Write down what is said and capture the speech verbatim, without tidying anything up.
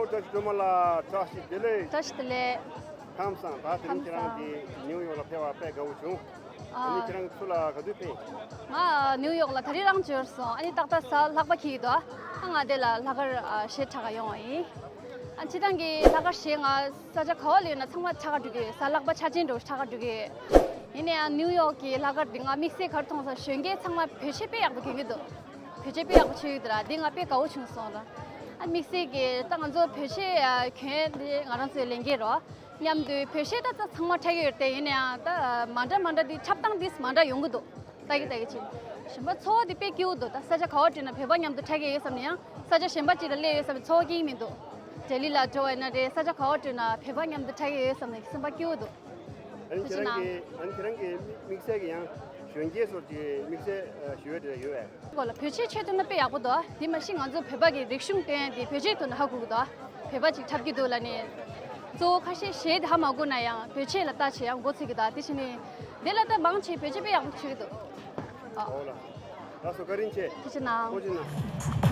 བཀྲ་ཤིས་སྒྲོལ་མ་ལགས། བཀྲ་ཤིས་བདེ་ལེགས། བཀྲ་ཤིས་བདེ་ལེགས། ཁམས་བཟང་། ད་དེ་རིང་ཁྱེད་རང་། ཁམས་བཟང་། འདི་ནིའུ་ཡོག་ལ་ཕེབས་པ་དཔེ་དགའ་བོ་བྱུང་། ཨ་ནི་ཨ། ཁྱེད་རང་ཚུར་ལ་ག་དུས་ཕེབས། ང་ནིའུ་ཡོག་ལ་ད་རེས་རང་འབྱོར་སོང་། ཨ་ནི་ཏག་ཏག་གཟའ་ལྷག་པ་འཁེལ་གྱི་འདུག་ཨ་ང་དེ་ལ་ལྷག་དཀར་ཨ་གཞས་འཁྲབ་ག་ཡོང་བ་ཡིན། ཨ་སྤྱིར་བཏང་གི་ལྷག་དཀར་གཞས་ང་ས་ཆ་ག་བ་ལ་ཡོད་ན་ཚང་མ་འཁྲབ་ག་འགྲོ་གི་ཡོད། གཟའ་ལྷག་པ་འཆར་ཅན་འདྲ་བོ་འཁྲབ་ག་འགྲོ་གི་ཡོད། ཡིན་ན་ཡང་ནིའུ་ཡོག་གི་ལྷག་དཀར་འདི་ང་དམིགས་བསལ་ག་རེ་མཐོང་སོང་། གཞོན་སྐྱེས་ཚང་མ་བོད་གཞས་དཔེ་ཡག་པོ་གྱོན་གྱི་འདུག་བོད་གཞས་དཔེ་ཡག་པོ་ཆོད་ཡོད་དེ་ར། འདི་ང་དཔེ་དགའ་བོ་བྱུང་སོང་ར། ཨ་དམིགས་བསལ་གྱི་ད་ང་ཚོ་བོད་གཞས་ཨ་གྱོན་འདི་ང་རང་ཚོའི་ལས་འགན་རོ། མཉམ་དུ་བོད་གཞས་ད་ཚ་ཚང་མ་འཁྲབ་ཀྱི་ཡོད་རེད་དེ། ཡིན་ན་ཡང་ད་མ་འདྲ་མ་འདྲ་འདི་འཁྲབ་སྟངས་འདི་མ་འདྲ་ཡོང་གི་འདུག་ལྟ་གི་ལྟ་གི་ཅིག་གཞན་པ་ཚོར་བ་འདི་དཔེ་སྐྱིད་པོ་འདུག་ད་ས་ཆ་ག་བ་བྲོས་ན་བོད་པ་མཉམ་དུ་འཁྲབ་ཀྱི་ཡོད་བསམ་ན་ཡང་ས་ཆ་གཞན་པ་ཅིག་ལ་སླེབས་ཡོད་བསམ་ན་ཚོར་བ་སྐྱེ་གི་མི་འདུག་ལྡི་ལི་ལ་འགྲོ་བ་ཡིན་ན་རེད། ས་ཆ་ག་བ་བྲོས་ན་བོད་པ་མཉམ་དུ་འཁྲབ་ཀྱི་ཡོད་བསམ་ན་སེམས་པ་སྐྱིད་པོ་འདུག་ཨ་ནི་ཁྱེད་རང་གི་ཨ་ནི་ཁྱེད་རང་གི་དམིགས་བསལ་གྱི་ཡང་གཞོན་སྐྱེས་ཚོར་གྱི་དམིགས་བསལ་ཞུ་ཡས་དེ་ཡོད་པས། གོ་ལ་བོད་ཆས་ཆོས་ཐོན་ན་དཔེ་ཡག་པོ་འདུག་དེ་མ་གཞི་ང་ཚོ་བོད་པ་གི་རིག་གཞུང་བསྟན་དེ་བོད་ཆས་ཐོག་ནས་ཧ་གོ་གི་འདུག་བོད་པ་ཅིག་འཁྲབ་ཀྱི་འདུག་ལབ་ནས། གཙོ་བོ་ཁ་ཤས་གཞས་དེ་ཧ་མ་གོ་ན་ཡང་བོད་ཆས་ལ་ལྟ་བྱས་ཡང་མགོ་ཚོད་ཀྱི་འདུག་དེ་བྱས་ནས་དེ་ལ་ལྟ་མང་ཆེ་བོད་ཆས་དཔེ་ཡག་པོ་ཆོད་ཀྱི་འདུག་ཨོ་ལ། ལགས་སོ། བཀའ་དྲིན་ཆེ། ཐུགས་རྗེ་གནང་། ཐུགས་རྗེ་གནང་།